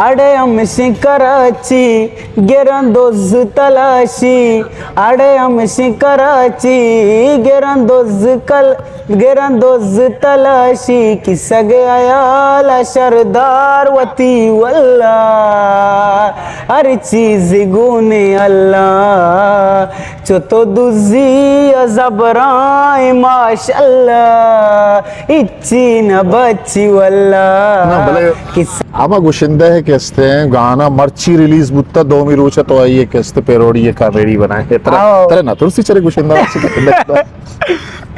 اڑے ہمشیں کراچی گراں دز تلاشی، اڑے ہمشیں کراچی گراں دز کل، گراں دز تلاشی، کسگ عیال شردار وتی واللہ، ہر چیز گونے اللہ، چو تو دزی زبرائیں ماشاءاللہ، ہچی نہ بچی واللہ۔ نہ، بلے کس- ہما گشندہ ہے کہ استے ہیں، گانا مرچی ریلیز بوتا، دومی روچ تو آئی ہے کہ استے پیروڈی ہے، کامیڈی بنائے۔ ترا، آؤ۔ ترا نہ ترسی چرے گشندہ مرچی گشندہ۔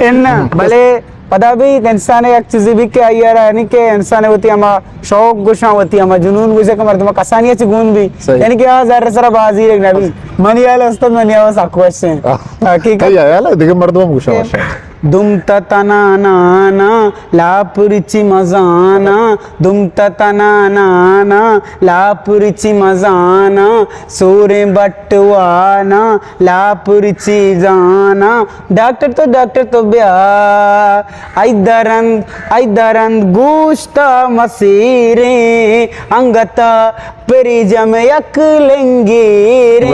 اناں، ہم۔ بلے پدا بھی انسان یک چیزے بھی کہ آئی ءَ را، یعنی کہ انسان وتی ہما شوق گوشاں، وتی ہما جنون گوشاں کہ مردم کسانی چ گون بھی۔ صحیح۔ یعنی کہ آ زر سرا بازی رکھ نہ بھی۔ منی حال استاد، منی حال سک وش ہیں۔ آہ۔ حقیقت۔ تئی حال ہے، دیگہ مردم گوشاں وش ہیں۔ دم تا تنا نانا، لاپرچی مزانا، دم تا تنا نانا، لاپرچی مزانا، سوریں بٹوانا، لاپرچی زانا، ڈاکٹر تو، ڈاکٹر تو بیا، ای درند، ای درند گوشتا مسیریں، انگتا پریجم یک لنگیریں۔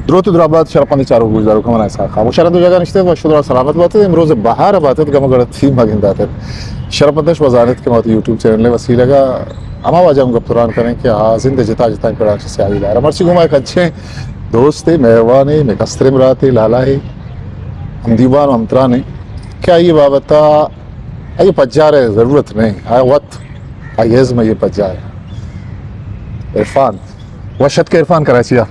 دروت و درابات شرپمند چاروک گوشداروک، من اسحاق خان۔ شر دو جگہ نشتے و شدرا سلامت باتت، امروز بہار باتت، گم گڑت تھی مگن داتت۔ شرپمندش و زانت کہ ما وتی یوٹیوب چینل وسیلگا ہما واجہ ہم گپ تران کریں کہ آ زند جتا جتا پڑا چہ سیاہی دار۔ مرچی گما کچھیں دوستے، مہربانے، میں کسترے براتے، لالائے، ہم دیوان و ہم ترانے کہ آئی بابتا آئی پجار ضرورت نہیں، آئی وقت، آئی ازم یہ پجار۔ عرفان، وشت کے عرفان کراچی آ؟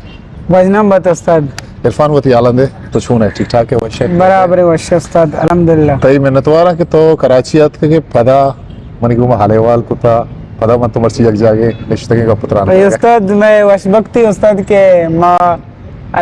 وژنام بات استاد۔ عرفان وتی حالاں دے، تو چون ہے؟ ٹھیک ٹھاک ہے؟ وش ہے؟ برابر ہے، وش استاد، الحمدللہ۔ تئی منتواراں کہ تو کراچی آتکگے، پدا منی گوما حال احوال کتا، پدا من تو مرچی یک جاگے نشتگیں گپ تران اے کرگا۔ استاد، میں وش بختی استاد کہ ما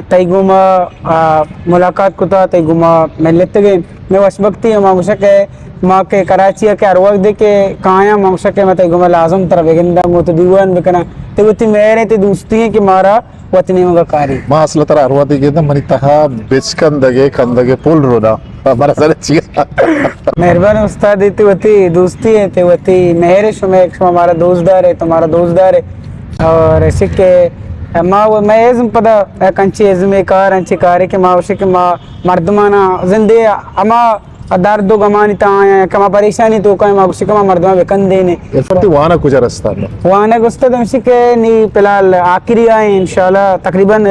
تئی گوما، آ، ملاقات کتا، تئی گوما ملتگیں۔ میں وش بختی ہما گوشک ہے ما کہ کراچی آ کہ ہر وقت دے کہ کایاں ما گوشک ہے ما تئی گوما لازم ترا بگنداں، گوں تو دیوان بکناں۔ تئی وتی مہر ہیں، تئی دوستی ہیں کہ مارا وتی نیمگا کاری۔ ما اصل ترا ہر وہدی گنداں، منی تہا بچکندگے، کندگے پول رونا۔ ہمارا سر چیا۔ مہربان استاد، تے وتی دوستی ہے، تے وتی مہر ہے، شما، شما مارا دوست دار ہے، تو مارا دوست دار ہے۔ اور ایسے کہ ما، میں ازم پدا کنچی ازم کار، انچی کارے کہ ما وشے کہ ما مردمانا زندے ہما درد و گمانی تا آیاں، کما پریشانی توکا ما گوشی کہ ما مردماں بکندینے۔ عرفان، تئی وانگ کجا رستا؟ وانگ استاد ہمشی کہ نی فی الحال آخری آئیں، انشاءاللہ تقریباً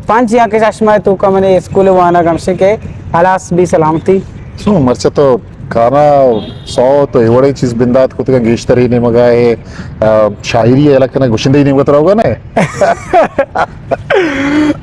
پنچ یا کہ شش ماہ توکا منی اسکول وانگ ہمشی کہ ہلاس بی سلامتی۔ سو مرچا تو گانا، سوت، اے وڑیں چیز بندات کتگاں، گیشتر اے نیمگا اے، آ، شاعری اے علاقہ نا گشندہ اے نیمگا ترا ہوگا نا؟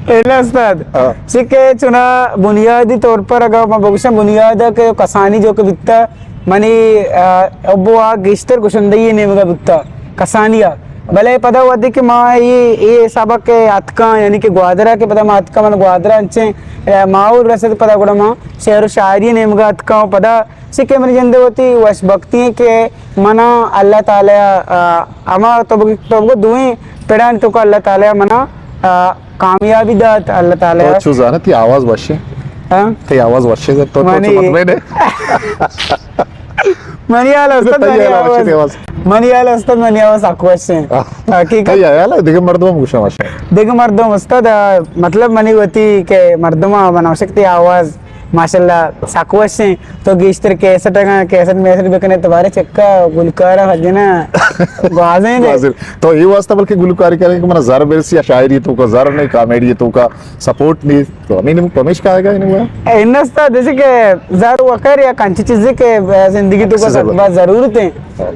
اے نا استاد۔ ہاں۔ چی کہ چنا بنیادی طور پر اگر ما بگوشاں بنیاد کہ کسانی جو کہ بیتا منی، آ، ابو آ گیشتر گشندہ اے نیمگا بیتا کسانی آ۔ بلے پدا وھدے کہ ما اے، اے حسابا کہ اتکاں، یعنی کہ گوادر ء کہ پدا ما اتکاں، من گوادر ء انچیں، ء، ماحول رسد، پدا گڑا ما شعر و شاعری ء نیمگا اتکاں و پدا چہ کہ منی جند ء وتی وش بختی ایں کہ منا اللہ تعالی ء، ء، ہما تو بگ-، تو بگو دوئیں پڑانی توکا اللہ تعالی ء منا، ء، کامیابی دات اللہ تعالی تو ء۔ چو زانت تئی آواز وش ہے؟ ہاں؟ تئی آواز وش ہے، تو، تو منی چو مطمئن ہے؟ منی حال استاد، تئی منی حال وش آواز، ہے آواز۔ منی حال استاد، منی آواز سک وش ہے۔ آہ۔ حقیقت۔ تئی حال ہے، دیگہ مردم گوشاں وش ہے۔ دیگہ مردم استاد، آ، مطلب منی وتی کہ مردم آ بنا وشک تئی آواز ماشاءاللہ سک وش ہیں۔ تو گیشتر کیسٹ اگاں، کیسٹ میسٹ بکنے تو بارے چکا گلکارا حجنا گوازیں دے۔ گوازیں۔ تو یہ واسطہ بلکہ گلکاری کریں کہ منا زر برسی یا شاعری توکا زر نہیں، کامیڈی توکا سپورٹ نہیں۔ تو ہمیں نمو پمیش کا آئے گا انہوں؟ اے، نستا جیسے کہ زر وکر یا کنچی چیزیں کہ زندگی توکا اکثر بہت ضرورت ہیں۔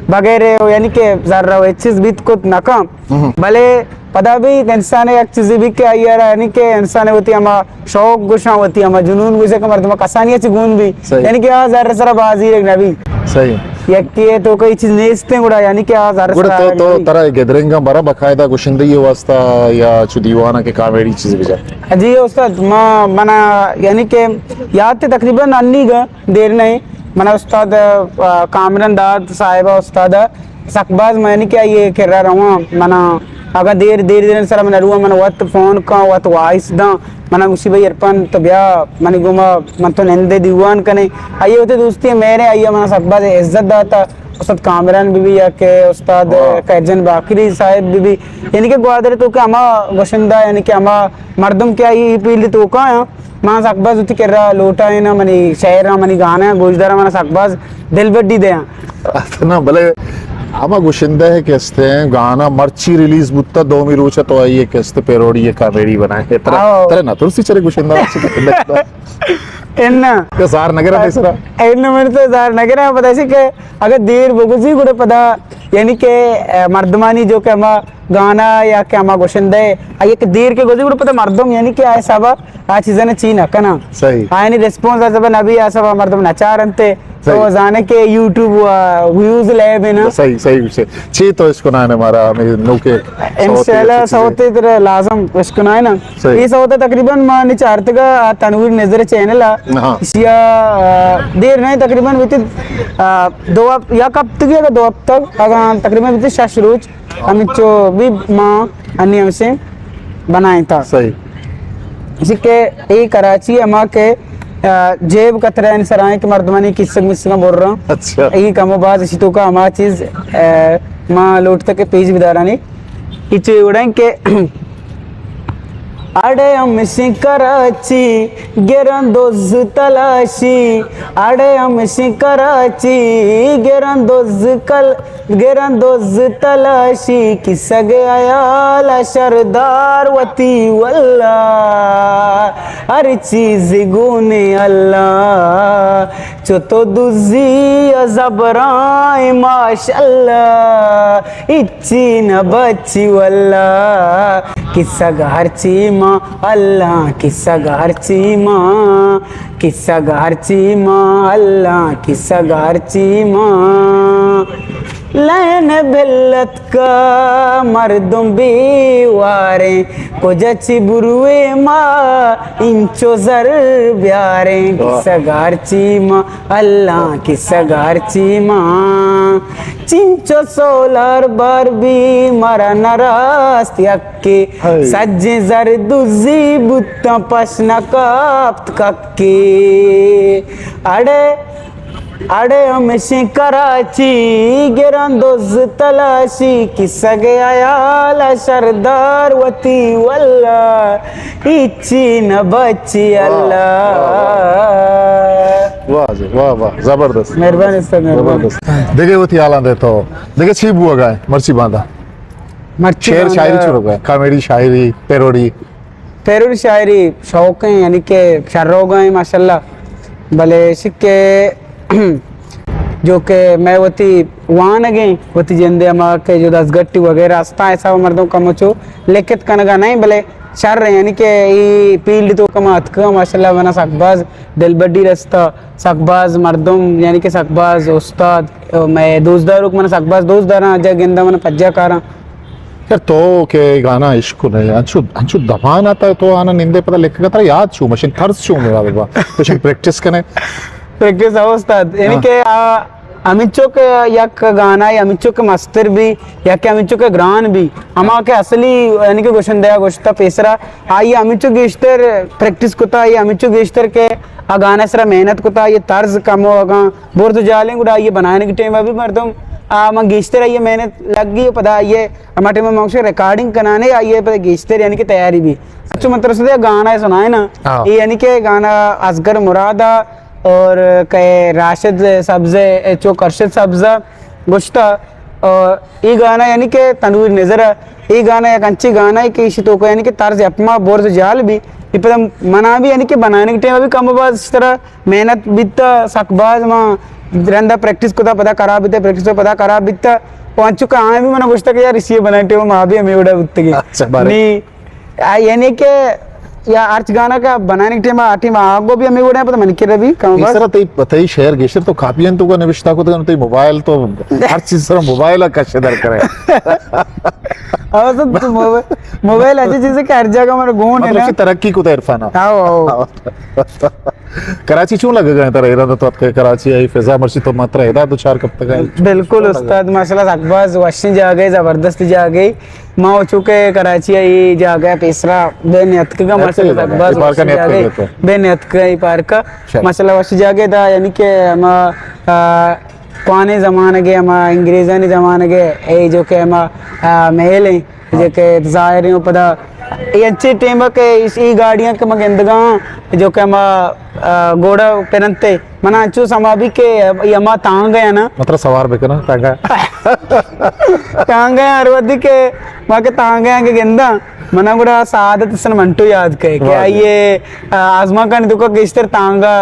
بغیر یعنی کہ زر رو ایک چیز بیت کت نکم۔ ہم۔ بلے پدا بھی انسان یک چیزی بھی کہ آئی را یعنی کہ انسان وتی ہما شوق گوشاں، وتی ہما جنون گوشاں کہ مردم کسانی چ گون بھی۔ صحیح۔ یعنی کہ آ زر سرا بازی رکھ نبی۔ صحیح۔ یکی ہے تو کوئی چیز نیست ہیں گڑا، یعنی کہ آ زر گڑا سرا تو، تو نبی۔ ترا گدرنگا برا باقاعدہ گشندگی واسطہ یا چو دیوانا کے کامیڈی چیز بجا؟ جی استاد، ما، منا یعنی کہ یاد تے تقریباً انی گا دیر نہیں، منا استاد، آ، کامران داد صاحبہ استاد سک باز منی کہ آئی کرا رواں، منا اگاں دیر، دیر، دیر سرا من ارواں، من وت فون کاں، وت وائس داں، من گوشی بھئی عرفان تو بیا منی گوما، من تو نندے دیوان کنے۔ آئی وتی دوستی میرے، آئی من سک باز عزت داتا۔ استاد کامران بی بی یا کہ استاد واہ۔ خیرجان باقری صاحب بی بی، یعنی کہ گوادر تو کہ ہما گشندہ، یعنی کہ ہما مردم کہ آئی فیلڈ تو کا ہیں، من سک باز وتی کرا لوٹائیناں، منی شعراں، منی گاناں گوشداراں، من سک باز دلبڈی دیاں۔ نہ، بلے ہما گشندہ ہے کہ استے ہیں، گانا مرچی ریلیز بوتا، دومی روچ تو آئی ہے کہ استے پیروڈی ہے، کامیڈی بنائے۔ ترا، آؤ۔ ترا نہ ترسی چرے گشندہ؟ انہ۔ کہ زار نہ گرا تئی سرا؟ انہ من تو زار نہ گرا، پتہ اسی کہ اگر دیر بگوزی گڑا پدا، یعنی کہ، اے، مردمانی جو کہ ہما گانا یا کہ ہما گشندہ ہے، آئی کہ دیر کے گوزی گڑا پدا مردم، یعنی کہ آ حسابا آ چیزاں چی نہ کناں۔ صحیح۔ آیانی ریسپانس آ حسابا نہ بی، آ حسابا مردم نہ چارنتے۔ تو صحیح۔ زانے کہ یوٹیوب و ویوز لے بنا۔ صحیح، صحیح، صحیح۔ چی تو اشکنائے مارا ہمیں نوکے؟ انشاءاللہ صوت ترا لازم اشکنائے نا۔ صحیح۔ یہ صوت تقریباً ما نے چارتگا، آ، تنویر نظر چینل آ۔ ہاں۔ اشیا، آ، دیر نہیں، تقریباً بیتی، آ، دو ہپ-، یک ہفتگی اگر دو ہفتگ، اگر تقریباً بیتی شش روچ، ہمچو بھی ما انی ہمشے بنائیں تا۔ صحیح۔ اسی کہ اے کراچی ہما کہ، آ، جیب کترین سرائیں کہ مردمانی کسگ مسگاں بر رہا۔ اچھا۔ اے کم و باز اسی تو کا ہما چیز، آ، ما لوٹتا کہ پیج بدارانی۔ اچے وڑیں کہ اڑے ہمشیں کراچی گران دوز تلاشی، اڑے ہمشیں کراچی گران دوز کل، گران دوز تلاشی، کسگ عیال شردار وتی واللہ، ہر چیز گونے اللہ، چو تو دزی زبرائیں ماشاءاللہ، ہچی نہ بچی واللہ، کسگ ہرچی ما اللہ، کسگ ہرچی ما، کسگ ہرچی ما اللہ، کسگ ہرچی ما۔ لین بلت کا مردم بیواریں، کجا چی بروے ما انچو زر بیاریں، واہ۔ کسگ ہرچی ما اللہ، کسگ ہرچی ما۔ چنچو سولار بار بی مرا نراست یکے، ہائے۔ سجیں زر دزی بوتاں پش نہ کپت ککے۔ اڑے اڑے ہمشیں کراچی گران دوز تلاشی، کسگ عیال شردار وتی واللہ، ہچی نہ بچی اللہ۔ واہ، واہ، واہ، واہ، زبردست۔ مہربانی استاد، مہربانی۔ زبردست۔ دگہ وتی حالاں دے تو، دگہ چی بوگا ہے مرچی باندا؟ مرچی شعر باندا۔ شاعری چی بوگا ہے؟ کامیڈی شاعری، پیروڈی؟ پیروڈی شاعری شوق ہیں، یعنی کہ شروگا ہیں ماشاءاللہ، بلے شکے جو کہ میں وتی وانگیں، وتی جندے ہما کہ جو دزگٹی وغیرہ استا، ایسا مردم کم چو لکھت کنگا نہیں، بلے شر ہیں، یعنی کہ ای فیلڈ تو کم اتکا ماشاءاللہ، منا سک باز دلبڈی رستا، سک باز مردم، یعنی کہ سک باز استاد، میں دوست داروک، منا سک باز دوست داراں، جا گندا منا پجا کاراں۔ یار تو کہ گانا عشق نے، انچو، انچو دمان آتا تو آنا نندے پتا لکھ کا، ترا یاد چو مشین، طرز چو میرا بابا، تو شن پریکٹس کنے۔ پریکٹس ہو استاد، یعنی ہاں۔ کہ آ، ہمینچو کہ یک گانا ہے، ہمینچو کہ مستر بھی، یا کہ ہمینچو کہ گران بھی، ہما کہ اصلی، یعنی کہ گوشندہ گوشتا پیسرا، آئی ہمینچو گیشتر پریکٹس کتا، آئی ہمینچو گیشتر کہ آ گانا سرا محنت کتا، یہ طرز کم ہو اگاں برز جالیں گڑا یہ بنانے کے ٹائم ابھی مردم، آ، من گیشتر یہ محنت لگ گئی، پدا یہ ہما ٹائم میں مقصد ریکارڈنگ کنانے، آئیے پدا گیشتر یعنی کہ تیاری بھی۔ اچھا، من ترس دے گانا ہے سنائے نا۔ ہاں۔ یہ یعنی کہ گانا اصغر مراد آ اور کہ راشد سبز ہے، چو کرشد سبز آ گوشتا، اور یہ گانا یعنی کہ تنویر نظر آ، یہ گانا یک انچی گانا ہے کہ اسی تو کو یعنی کہ طرز اپما برز جال بھی، یہ پدا منا بھی یعنی کہ بنانے کے ٹائم ابھی کم و باز اس طرح محنت بیتا، سک باز ما رندا پریکٹس کتا، پدا خراب بیتا، پریکٹس پدا خراب بیتا۔ او انچو کہ آئیں بھی منا گوشتا کہ یار اسی بنائیں ٹیم ما بھی ہمیں وڑا بوتگی۔ اچھا، بارے۔ نی، آ، یعنی کہ یا ہرچ گانا کا بنانے کے ٹائم، آ ٹائم آگو بھی ہمیں وڑا پتا من کے ربی کم اس باز۔ طرح تئی، تئی شعر گیشتر تو کاپی ہیں تو کا نوشتہ کو تو تئی موبائل تو ہر چیز سر موبائل کا شدر کرے۔ ہاں، سب تو موبائل، موبائل ایسی چیز ہے کہ ہر جگہ من گون ہے مطلب نا۔ اس کی ترقی کو تو عرفان آ۔ آؤ، آؤ۔ کراچی چون لگگ ءَ ترا؟ ایران تو اتکے کراچی ءِ فضا مرچی تو ماترا ادا دچار کپتگ ءَ۔ بالکل استاد، ماشاءاللہ سک باز وشیں جاگہے، زبردست جاگہے۔ ما چونکہ کراچی ءِ اے جاگہ ءَ پیسرا بہ نیتکگ ءَ، ماشاءاللہ سک باز وشیں جاگہے۔ بہ نیتکگ ءَ اے پارک ءَ۔ ماشاءاللہ وشیں جاگہے دا، یعنی کہ ہما، آ، کوانیں زمانگ ءِ، ہما انگریزانی زمانگ ءِ، اے جو کہ ہما، آ، محل ایں، جو کہ ظاہر ایں، پدا اے انچیں ٹیم ءَ کہ اے گاڑیاں کہ ما گندگاں، جو کہ ہما، آ، گھوڑا پرنتے، منا انچو سما بی کہ اے ہما تانگہ ایں نا۔ مطلب سوار بکناں تانگہ۔ تانگہ ایں، ہر وھدی کہ ما کہ تانگہ ایں کہ گنداں، منا گڑا سعادت حسن منٹو یاد کئے کہ آئی ءِ، آ، آزمانکانی توکا گیشتر تانگہ،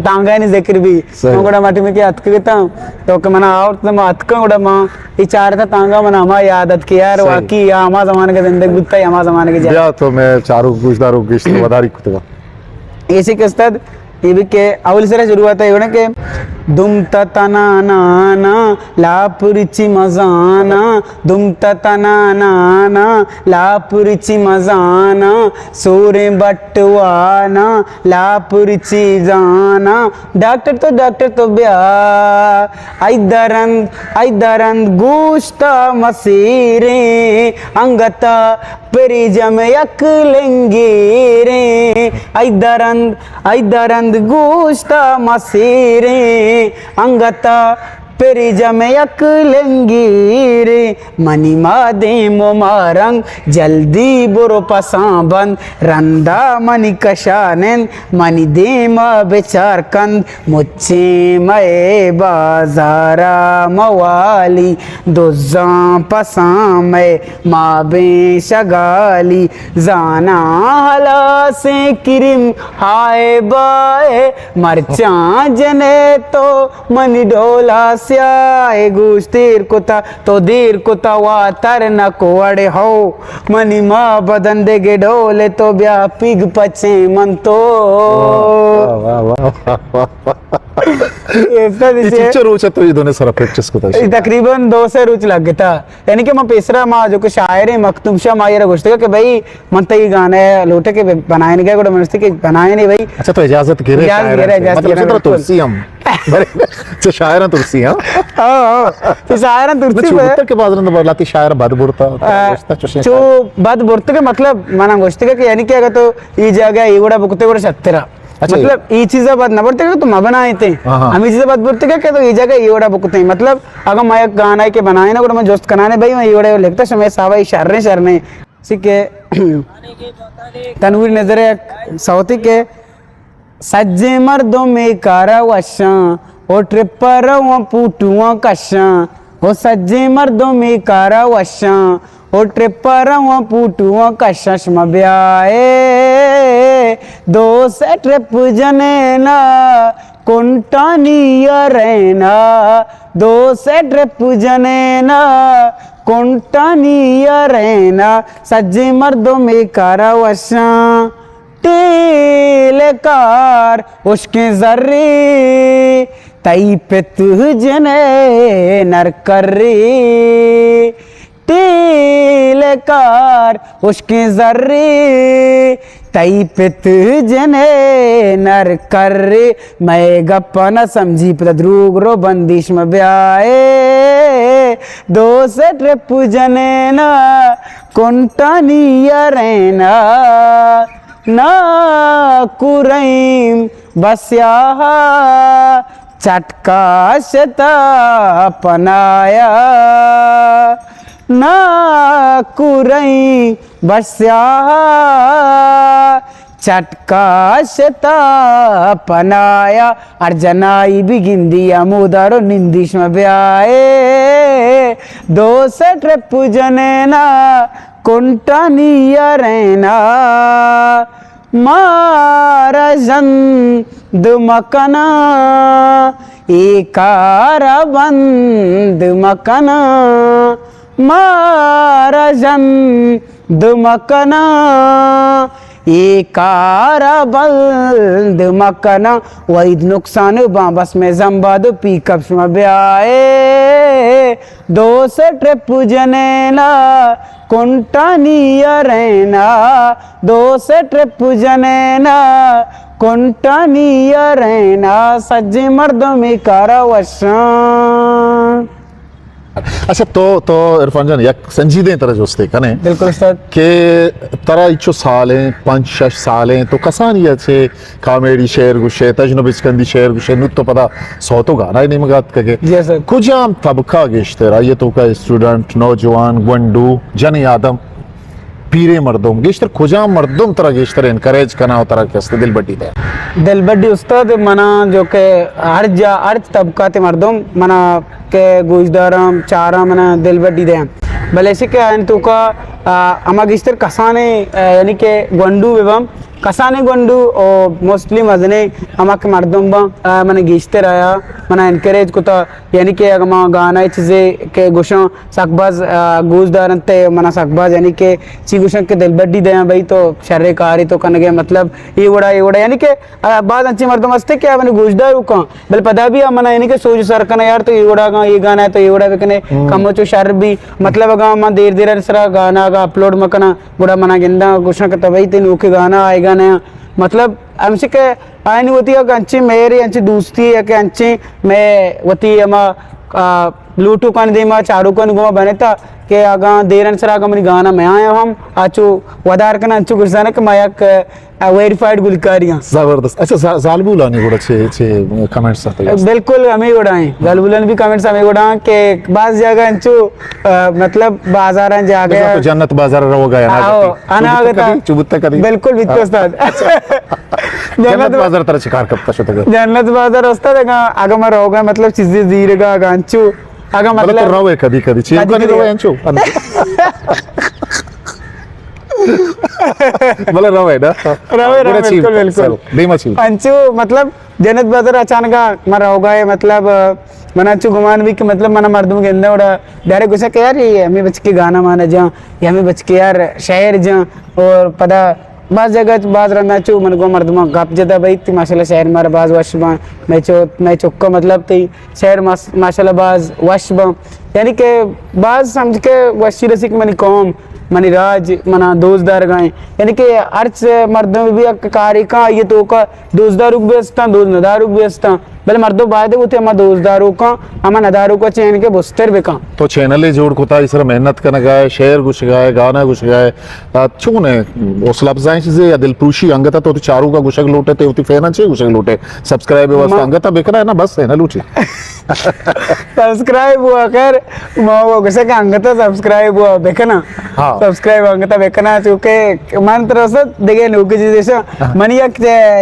تانگہانی ذکر بی۔ من گڑا مٹی میں کہ اتکگ اتاں، تو کہ منا آورت، ما اتکاں، گڑا ما اے چارتا تانگہ، منا ہما یاد ات کہ یار واقعی یا ہما زمانگ ءَ زندگ بوتا، یا ہما زمانگ ءَ جا۔ بیا تو میں چاروک گوشداروک گیشتر وداری کتگا۔ ایشی کہ استاد، اے بی کہ اولی سرا شروعات اے وڑا کہ دم تا تنا نانا لاپ رچی مزانا، دم تا تنا نانا لاپ رچی مزانا، سوریں بٹوانا لاپ رچی زانا۔ ڈاکٹر تو، ڈاکٹر تو بیا، ای درند، ای درند گوشتا مسیریں، انگتا پریجم یک لنگیریں، ای درند، ای درند گوشتا مسیریں، انگتا پریجم یک لنگیریں۔ منی ما دیم و ما رنگ، جلدی برو پساں بند، رندا منی کشا نند، منی دیما بچار کند، مچیں مئے بازارا موالی، دزاں پساں مئے مابیں شگالی، زاناں ہلاسیں کریم ہائے بائے، مرچاں جنے تو منی ڈولا سیاہ، گوش دیر کتا تو دیر کتا، واتر نکو اڑے ہو، منی ما بدن دگہ ڈولے تو بیا پیگ پچیں من تو۔ واہ، واہ، واہ، واہ، واہ۔ اے استاد اے چچو روچ تو اے دونے سرا پریکٹس کتا؟ اے تقریباً دو سے روچ لگتا۔ یعنی کہ ما پیسرا ما جو کہ شاعر ہیں مخدوم شاہ ما ایرا گوشتگا کہ بھائی من تئی گانا لوٹے کہ بنائیں گے، گڑا من گوشتے کہ بنائیں بھائی۔ اچھا تو اجازت گرے؟ اجازت گرے، اجازت گرے، بالکل۔ ترسی ہم۔ بلے، چہ شاعراں ترسی، ہاں؟ ہاں، ہاں۔ چہ شاعراں ترسی۔ چو بوتا کہ باز رند لاتی شاعر بد برتا، آ، گوشتا چوشیں چو بد برتا کہ مطلب، منا گوشتگا کہ یعنی کہ اگر تو ای جاگہ ای وڑا بکتے وڑا شترا۔ اچھا۔ مطلب، ای چیزا بد نہ برتے کہ تو مبنائیں تے۔ ہاں، ہاں۔ ہمیں چیزا بد برتے کہ تو ای جاگہ ای وڑا بکتے۔ مطلب، اگر میں ایک گانا ہے کہ بنائے نا، گڑا میں جست کنانے بھائی، میں ای وڑا لکھتا، شمے صاحب ای شرنے شرنے۔ سی کہ تنویر نظر ہے، صوتی کہ سجیں مردم اے کارا وشاں، او ٹرپ ءَ رواں پوٹواں کشاں، او سجیں مردم اے کارا وشاں، او ٹرپ ءَ رواں پوٹواں کشاں۔ شما بیائے دو سے ٹرپ جنینا، کنٹانی ءَ رینا، دو سے ٹرپ جنینا، کنٹانی ءَ رینا، سجیں مردم اے کارا وشاں۔ ٹیل کار اشکیں زری، تئی پت جنے نر کری۔ ٹیل کار اشکیں زری، تئی پت جنے نر کری۔ مئے گپا نہ سمجھی پدا دروگ رو بندیش مہ بیائے۔ دو سے ٹرپ جنینا، کنٹانی ءَ رینا۔ نا کریم بسیاہا چٹکا شتا پنایا۔ نا کریم بسیاہا چٹکا شتا پنایا۔ ہر جنائی بگندی ہمودا رو نندیش مہ بیائے۔ دو سے ٹرپ جنینا، کنٹانی ءَ رینا، مارا ژند مکنا، اے کارا بند مکنا، مارا ژند مکنا، اے کارا بند مکنا۔ وحید نقصان باں بس میں زمباد و پی کپ شما بیائے۔ دو سے ٹرپ جنینا، کنٹانی ءَ رینا۔ دو سے ٹرپ جنینا، کنٹانی ءَ رہنا سجیں مردم کارا وشاں۔ اچھا، تو تو عرفان جان، یک سنجیدیں ترا جستے کنے؟ بالکل استاد۔ کہ ترا اچو سالیں، پنچ شش سالیں، تو کسانی ءَ چے کامیڈی شعر گوشے، تجن و بچکندی شعر گوشے، نو تو پدا سوت و گانا نیمگا اتکگے۔ جی سر۔ کجام طبقہ گیشتر؟ آئی توکا اسٹوڈنٹ، نوجوان، گونڈو، جنیں آدم، پیریں مردم، گیشتر کجام مردم ترا گیشتر انکریج کنا و ترا کستے دلبڈی دے؟ دلبڈی استاد منا جو کہ ہر جا، ہر طبقہ تے مردم منا کہ گوشداراں، چاراں، منا دلبڈی دے۔ بلے ایشی کہ آئین توکا، آ، ہما گیشتر کسانیں، آ، یعنی کہ گونڈو بہ باں، کسانیں گونڈو او موسٹلی مزنیں ہما کہ مردم باں، آ، منا گیشتر آیا، منا انکریج کتا، یعنی کہ اگہ ما گانا چیزے کہ گوشاں سک باز، آ، گوش دارنت تے منا سک باز یعنی کہ چی گوشاں کہ دلبڈی دیاں بھئی تو شرے کاری تو کنگے مطلب اے وڑا اے وڑا یعنی کہ، آ، باز انچیں مردم ہستے کہ آ منی گوشداروکاں، بلے پدا بھی آ منا یعنی کہ سوج سر کنا یار تو اے وڑا گاں اے گانا ہے تو اے وڑا بکنے، کمو چو شر بھی مطلب اگاں من دیر دیر سرا گانا اگاں اپلوڈ مکناں گڑا منا گنداں گوشاں کہ تو بھئی تے نوکے گانا آئے گانا مطلب ہمشہ کہ آئین وتی یک انچیں مہرے، انچیں دوستی یا کہ انچیں مئے وتی ہما، آ، لوٹوکانی دیما چاروکانی گوما بنتا کہ اگاں دیرن سرا اگاں منی گانا مہ آیاں ہم آچو ودار کناں انچو گوشداراں کہ ما یک، آ، ویریفائیڈ گلکاری آں۔ زبردست۔ اچھا، زا-، زالبولانی گڑا چے، چے کمنٹس آتے؟ بالکل ہمے وڑا ہیں۔ زالبولانی بھی کمنٹس ہمے وڑا ہیں کہ بعض جاگہ انچو، آ، مطلب بازاراں جاگہ بزاں تو جنت بازار روگا یا نا آؤ، گتی؟ انا چو بوتا آگتا۔ کدی؟ چو بوتا کدی؟ بالکل بیتا ہاں۔ استاد۔ اچھا۔ جنت جنت با-، بازار ترا چکار کپتا شتگ؟ جنت بازار استاد اگاں، اگاں ما روگا مطلب چیزے زیرگا اگاں انچو، اگاں بلے تو مطلب روے کدی کدی، چی کدی امکانی کدی روے انچو؟ بلے روے نا؟ روے، گڑا روے، چی؟ بالکل، بالکل۔ چلو، دیما چی؟ انچو مطلب جنت بازار اچانکا ما روگا ہے مطلب، من انچو گمان بھی کہ مطلب منا مردم گندے وڑا ڈائریکٹ گوشا کہ یار یہ ہمیں بچکے گانا مانا جاں، یہ ہمیں بچکے یار شاعر جاں، اور پدا بعض جگہ چ، بعض رندا چو من گوں مردماں گپ جتا بھئی، تئی ماشاءاللہ شعر مارا باز وش باں، مئے چو، مئے چکا مطلب تئی شعر ماس-، ماشاءاللہ باز وش باں۔ یعنی کہ باز سمجھ کہ وشی رسی کہ منی قوم، منی راج، منا دوست دارگائیں۔ یعنی کہ ہرچ مردم بھی یک کاری کاں، آئی توکا دوست داروک بھی استاں، دوست نداروک بھی استاں۔ بلے مردم باید وتی ہما دوست داروکاں، ہما نداروکاں چہ یعنی کہ بستر بکاں۔ تو چینلے جوڑ کتا، اس طرح محنت کنگا ہے، شعر گوشگا ہے، گانا گوشگا ہے، آ، چون ہے؟ حوصلہ افزائیں چیزے یا دل پروشی؟ انگتا تو وتی چاروکا گوشگ لوٹے، تے وتی فینا چے گوشگ لوٹے؟ سبسکرائب واسطہ ما انگتا بکنا ہے نا، بس ہے نا لوٹی۔ سبسکرائب ہوا خیر، ما وہ گوشے کہ انگتا سبسکرائب ہوا بکنا۔ ہاں۔ سبسکرائب انگتا بکنا، چونکہ من ترسد دیگه نوکی چیزے شا۔ ہاں۔ منی یک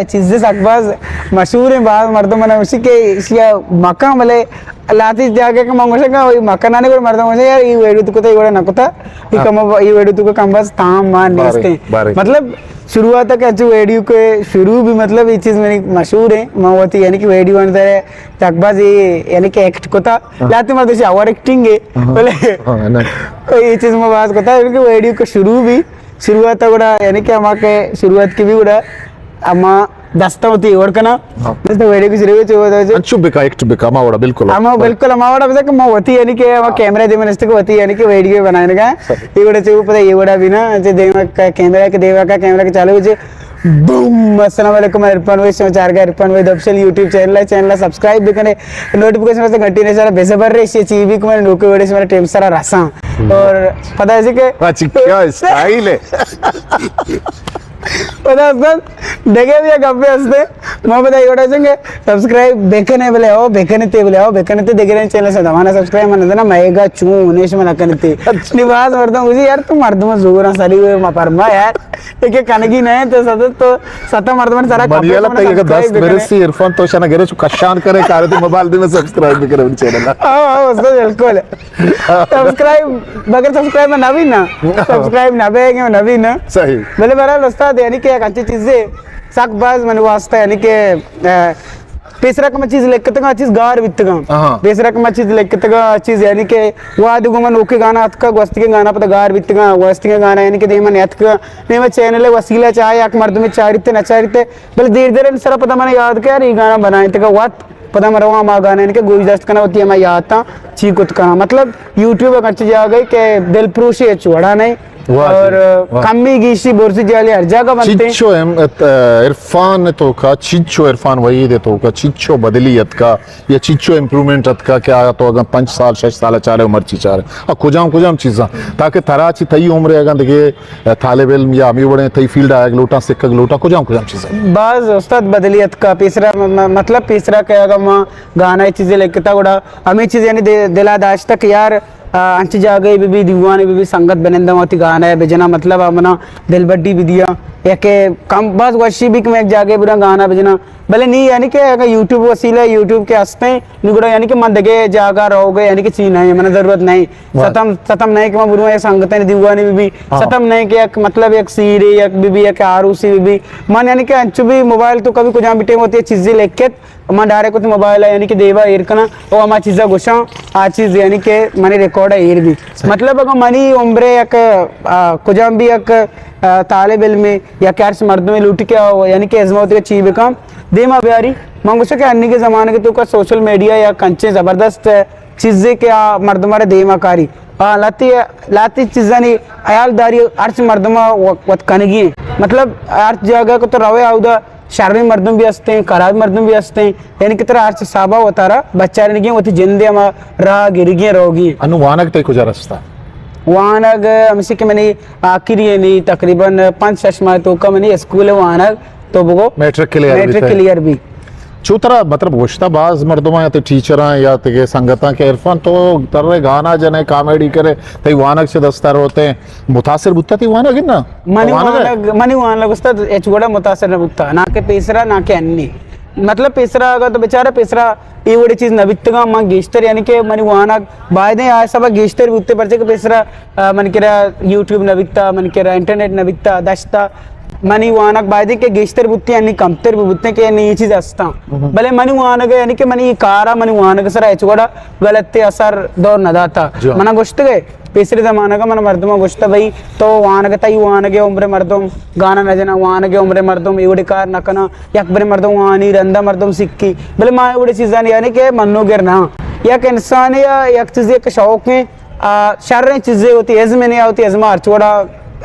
چیز سک باز مشہور ہیں، باز مردم منا گوشی کہ اشیا مکان بلے لاتی جاگہ کہ من گوشاں کہ وہی مکان آنے گوڑ مردم گوشاں یار یہ ویڈیو تو کتا، یہ وڑا نہ کتا، یہ ہاں۔ کم یہ ویڈیو تو کم بس تام مان بارے، نیستے۔ بارے۔ مطلب شروعات تک اچھو ویڈیو کے شروع بھی مطلب یہ چیز منی مشہور ہے، من وتی یعنی کہ ویڈیو اندر ہے تک باز یہ یعنی کہ ایکٹ کتا، ہاں۔ لاتے مردم اوور ایکٹنگ ہے، ہاں۔ بولے ہاں، نا۔ یہ چیز میں باز کتا ہے کہ ویڈیو کے شروع بھی شروعات گڑا یعنی کہ ہما کہ شروعات کی بھی گڑا ہما دستا وتی اوڑ کنا۔ ہاں۔ دستا ویڈیو کی شروع چو انچو بکا، ایکٹ بکا، ہما وڑا بالکل۔ ہما بالکل ہما وڑا بس کہ ما وتی یعنی کہ ہما ہاں۔ کیمرہ دے من است کو وتی یعنی کہ ویڈیو بنانے کا۔ صحیح۔ یہ وڑا چو پتہ یہ وڑا بھی نا، جے دیما کا کیمرہ کے دیما کا کیمرہ کے چالو ہو جے۔ بوم! السلام علیکم، عرفان ویس، سماچار کا عرفان ویس آفیشل یوٹیوب چینل ہے، چینل سبسکرائب بھی کریں، نوٹیفکیشن واسطے گھنٹی نے سارا بے صبر رہے، اسی چیز بھی کو میں نوکے ویڈیو سے میرا ٹائم سارا رساں۔ اور پتہ ہے کہ اچھا، کیا اسٹائل ہے؟ پتہ ہے استاد، دیکھے بھی ایک گپے ہستے، میں پتہ یہ وڑا سنگے، سبسکرائب بیکنے بلے ہو، بیکنے تے بلے ہو، بیکنے تے دیکھ رہے ہیں چینل سے دمانا سبسکرائب من دینا، میں گا چون، نیش من کرتے۔ نواز مردم، اسی یار تو مردم زور سری ہوئے، ما پرما یار۔ کہ کنگی نہ تو ست تو ست مردم سرا من یہ لگتا ہے کہ دست برسی عرفان تو شنا گرے چو کشان کرے کارے تو موبائل دے میں سبسکرائب بھی کرے ان چینل۔ ہاں، ہاں، استاد بالکل۔ سبسکرائب، بغیر سبسکرائب نہ بھی نا۔ سبسکرائب نہ بے گے نہ بھی نا۔ صحیح۔ بلے بہرحال استاد یعنی کہ ایک اچھی چیز ہے۔ سک باز من واسطہ یعنی کہ، آ، پیسرا کہ ما چیز لکھتگاں، چیز گار بیتگاں۔ ہاں۔ پیسرا کہ ما چیز لکھتگاں، چیز یعنی کہ واد گوں من اوکے گانا اتکا، گوستگیں گانا پتہ گار بیتگاں، گوستگیں گانا یعنی کہ دیما نیتکا، دیما چینل وسیلہ چاہے یک مردم چاریتے نہ چاریتے، بلے دیر دیر سرا پتہ من یاد کہ یار یہ گانا بنائیں تکا وقت پتہ من رواں ہما گانا یعنی کہ گوش داشت کنا وتی ہما یاداں چی کت کنا۔ مطلب یوٹیوب ایک اچھی جاگہ ہے کہ دل پروشی اچ وڑا نہیں۔ واہ جی، اور واہ۔ کمی گیشی برزی جالی ہر جگہ بنتے ہیں۔ چچو ایم-، ات-، عرفان توکا، چچو عرفان وحید توکا، چچو بدلی اتکا، یا چچو امپروومنٹ اتکا کہ آیا تو اگاں پنچ سال، شش سال چارے و مرچی چارے۔ آ کجام کجام چیزاں؟ تاکہ ترا چی تئی عمر اگاں دگے طالب علم یا ہمیں وڑیں تئی فیلڈ آیگ لوٹاں، سکگ لوٹاں، کجام کجام چیزاں؟ باز استاد بدلی اتکا، پیسرا م-، م-، مطلب پیسرا کہ اگاں ما گانا چیزیں لکھتا گڑا ہمیں چیز یعنی دے-، دلا داشتا کہ یار آ، انچیں جاگہے بہ بی، دیوانے بہ بی، سنگت بنندہ وتی گانا ء بجناں، مطلب آ منا دلبڈی بہ دیاں، یا کہ کم باز وشی بی کہ من یک جاگہے براں گانا بجناں۔ بلے نی یعنی کہ اگاں یوٹیوب وسیلہ، یوٹیوب کہ ہستیں، نی گڑا یعنی کہ من دگہ جاگہ روگ ء یعنی کہ چی نہیں، منا ضرورت نہیں۔ واہ۔ ستم، ستم نہیں کہ من برواں یک سنگتیں دیوانے بہ بی، ہاں۔ ستم نہیں کہ یک مطلب یک سیرے یک بہ بی، یک آروسی بہ بی۔ من یعنی کہ انچو بی موبائل تو کبھی کجام بی ٹیم ہوتی ہے چیزیں لکھت، من ڈائریکٹ وتی موبائل ء یعنی کہ دیما ایر کناں و ہما چیزا گوشاں، آ چیز یعنی کہ منی ریکارڈ ء ایر بی۔ صحیح۔ مطلب اگاں منی عمر ء یک، آ، کجام بھی یک، آ، طالب علم یا کہ ہرچ مردمے لوٹی کہ آ یعنی کہ ازمہ وتی چی بکن دیما بیاری، من گوشاں کہ انیگے زمانگ توکا سوشل میڈیا یا کنچیں زبردست چیزے کہ آ مردم ء دیما کاری۔ آ، لہتے، لہتے چیزانی حیال داری ہرچ مردم ء و-، وت کنگی ہیں۔ مطلب ہرچ جاگہ کہ تو روے اودا شریں مردم بھی ہستیں، خراب مردم بھی ہستیں، یعنی کہ ترا ہرچ حسابا وتارا بچارینگی ہیں، وتی جندے ہما راہ گرگی ہیں، روگی ہیں۔ انو وانگ تئی کجا رستا؟ وانگ ہمیشہ کہ منی آخری یعنی تقریباً پنچ شش ماہ توکا منی اسکول وانگ تو بگو میٹرک کلیئر میٹرک بیتہ۔ کلیئر بی۔ چو ترا مطلب گوشتا باز مردماں یا تئی ٹیچراں یا تئی سنگتاں کہ عرفان تو ترے گانا جنے، کامیڈی کرے، تئی وانگ چہ دستا روتے، متاثر بوتا تئی وانگ نا؟ منی وانگ ء؟ وانگ، منی وانگ استاد ہچ وڑا متاثر نہ بوتا، نہ کہ پیسرا نہ کہ انی۔ مطلب پیسرا اگاں تو بیچارہ پیسرا اے وڑی چیز نہ بیتگاں، من گیشتر یعنی کہ منی وانگ بایدیں آ سبا گیشتر بوتے، پرچہ کہ پیسرا، آ، من کرا یوٹیوب نہ بیتا، من کرا انٹرنیٹ نہ بیتا، دشتا منی وانگ بایدیں کہ گیشتر بوتی، یعنی کمتر بھی بوتے کہ یعنی یہ چیز ہستاں۔ مہم۔ بلے منی وانگ یعنی کہ منی کارا منی وانگ سرا ہچ وڑا غلط اثر دور نہ داتا۔ جی۔ منا گوشتگے پیسری زمانگ ء من مردماں گوشتہ، بھئی تو وانگ، تئی وانگ ء عمر مردم گانا نہ جناں، وانگ ء عمر مردم اے وڑی کار نہ کناں، یک برے مردم وانی رندا مردم سکی، بلے ما اے وڑی چیزانی یعنی کہ منوگر نہ آں۔ یک انسانے ء یک چیزے کہ شوق ہیں، آ، شریں چیزے ہوتی ازم نے ہوتی ازم ہر چوڑا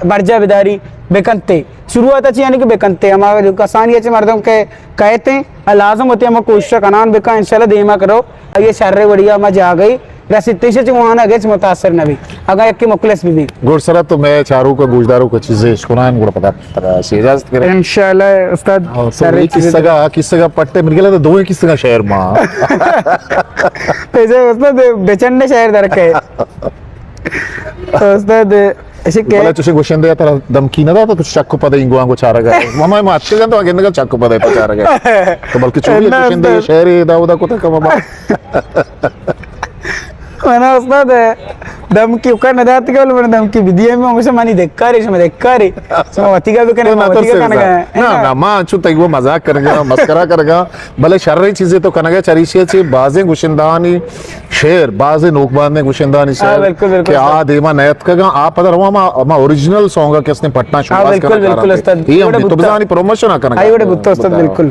برجا بداری بکنتے۔ شروعات چی یعنی کہ بکنتے، ہما جو کسانی چ مردم کہ کہتے ہیں، لازم ہوتی ہم کوشش کنان بکن، انشاءاللہ دیما کرو، یہ شر وڑیا ہما جاگئی رسیت، ایشی چہ وانگ ہچ متاثر نہ بی، اگاں یکے مخلص بہ بی۔ گڈ سرا تو مئے چاروک ء گوشداروک ء چیزے اشکنائیں، گڑا پدا ترا چہ اجازت کرے۔ انشاءاللہ استاد، اور تو شریں یہ چیزے قصہ کا، قصہ کا پٹے مل گیا تو دوئیں قصہ کا شعر ماں۔ ایسے استاد بچنڈ شعر درکے۔ استاد ایسے کہ بلے چوشیں گوشندے ترا دمکی نہ داتا تو چک پدے انگو آنگو چارگا۔ ماما ما اچھے جان تو گندگا چک پدے تو چارگا۔ تو بلکہ چوشیں نہ، گوشندے استاد۔ شعر دا ودا کو تک بابا۔ منا استاد دمکی اوکا نہ دات کہ بلے من دمکی بدی، میں ہمیشہ منی دکاری، شما دکاری۔ شما وتیگا بکنے، تو ما نہ وتیگا ترسے کنگا۔ بزا۔ نہ، نہ، ما انچو تئی وہ مذاق کرگا، مسکرا کرگا، بلے شریں چیزے تو کنگا، چریشی چی بازیں گوشندانی شعر، بازیں نوک باندیں گوشندانی ہاں، شعر بالکل، بالکل، کہ آ استاد۔ دیما نیتکگا، آ پدا روا ما، ما اوریجنل سانگ کہ اس نے پٹنا ہاں، شوباز بالکل، کرنا بالکل، کارا استاد۔ یہ ہم ایوڑے تو بوتا۔ بزانی پروموشن کرنا۔ ہاں، ایوڑے بوتا، استاد، بالکل۔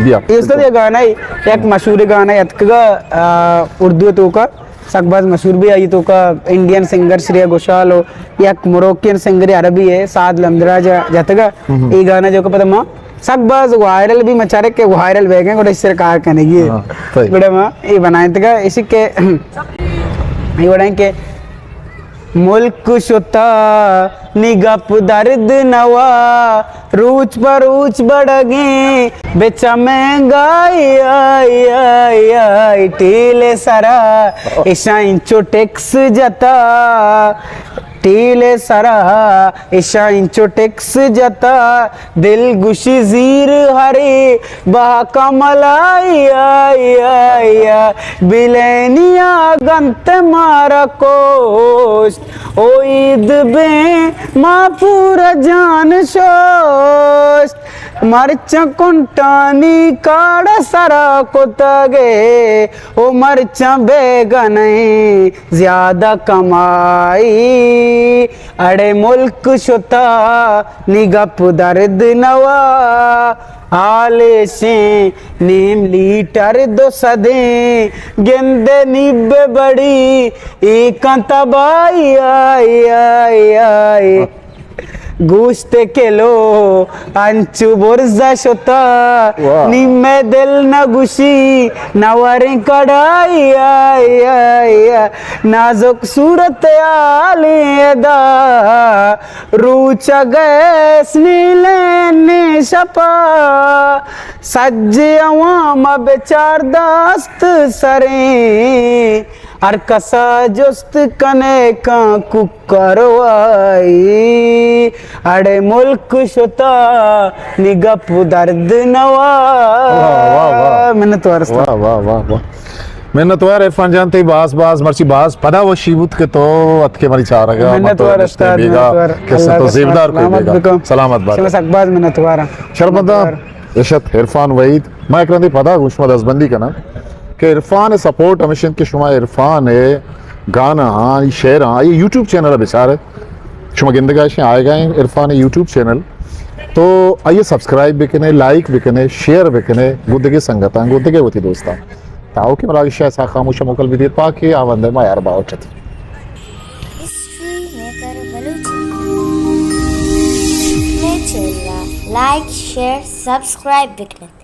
بیا۔ یہ استاد یہ گانا ہے، یک مشہور گانا ہے، اتکگا، آ، اردو توکا۔ سک باز مشہور بھی آئی توکا انڈین سنگر شریہ گھوشال و یک مروکین سنگر عربی ہے سعد لمدراج جتگا۔ ہم۔ اے گانا جو کہ پدا ما سک باز وائرل بھی مچارے کہ وائرل بیگیں گوڑا اس سر کار کنگی ہے۔ ہاں، صحیح۔ گوڑا ما اے بنائیں تگا اسی کہ اے وڑا کہ ملک شتا نی گپ درد نوا، روچ پہ روچ بڑگیں بچ مہنگائی، آئی، آئی، آئی، ٹیل سرا اشاں انچو ٹیکس جتا، ٹیل سرا اشاں انچو ٹیکس جتا، دل گوشی زیر ہرے بہا کملائی، آئی، آئی، آئی، بلینیا گنت مارا کوشت، او عید بیں ما پورا جان شوشت، مرچاں کنٹانی کاڑ سرا کتگے، او مرچاں بیگہ نئیں زیادہ کمائی، اڑے ملک شتا نی گپ درد نوا، آلیشیں نیم لیٹر دو سدیں، گندے نی بے بڑی ایکاں تباہی، آئے، آئے، آئے۔ گوشت کلو انچو برزا شتا، واہ۔ نی مئے دل نہ گوشی نہ وریں کڑائی، آئے، آئے، آئے۔ نازک صورت حالیں ادا، روچ ء گیس نیلیں نی شپا، سجے عوام ء بچار دست سریں، ہر کسا جست کنے کاں کوکاروائی، اڑے ملک شتا نی گپ درد نوا۔ واہ، واہ، واہ۔ منتوار استاد۔ واہ، واہ، واہ، واہ۔ منتوار عرفان جان، تئی باز باز مرچی باز پدا وشی بوت کہ تو اتکے منی چارگا، من تو منتوار نشتے استاد، بیگا، منتوار۔ کسے اللہ تو کا زیبدار کو سلامت بیگا۔ بکن۔ سلامت بات۔ شما سک باز منتوار۔ شرمندہ منتوار۔ اشت عرفان وحید، ما ایک رندے پدا گوں شما دزبندی کناں کہ عرفان سپورٹ ہمیش انت کہ شما عرفان گانا ہاں، شعر ہاں، یہ یوٹیوب چینل بچارے، شما گندگا اشیں آئے گا عرفان یوٹیوب چینل، تو آئیے سبسکرائب بکنے، لائک بکنے، شیئر بکنے، گدگے سنگتاں، گدگے وتی دوستاں۔ تاؤ کہ مراگش ء سا خاموش ء موکل بدیت، پاکے آوند ء ما یار باوٹ ات۔ ہسٹری میکر بلوچی۔ مئے چینل ء لائک، شیئر، سبسکرائب بکنت۔